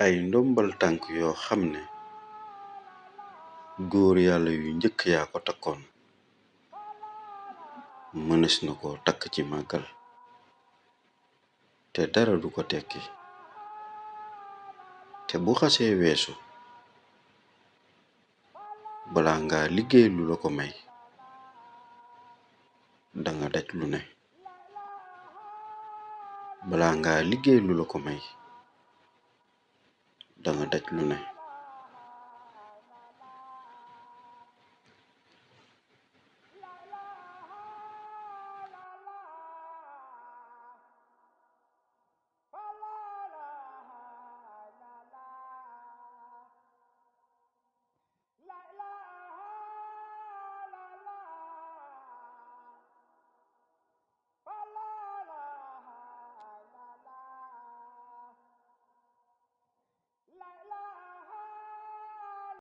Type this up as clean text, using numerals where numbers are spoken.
ay ndombal tànk yoo xam ne góor yàlla yu njëkk yaa ko takkoon mënes na ko takk ci màggal te dara du ko tekki te bu xasee weesu bala nga liggéey lu la ko may danga daj lu ne bala nga liggéey lu la ko may danga daj lu ne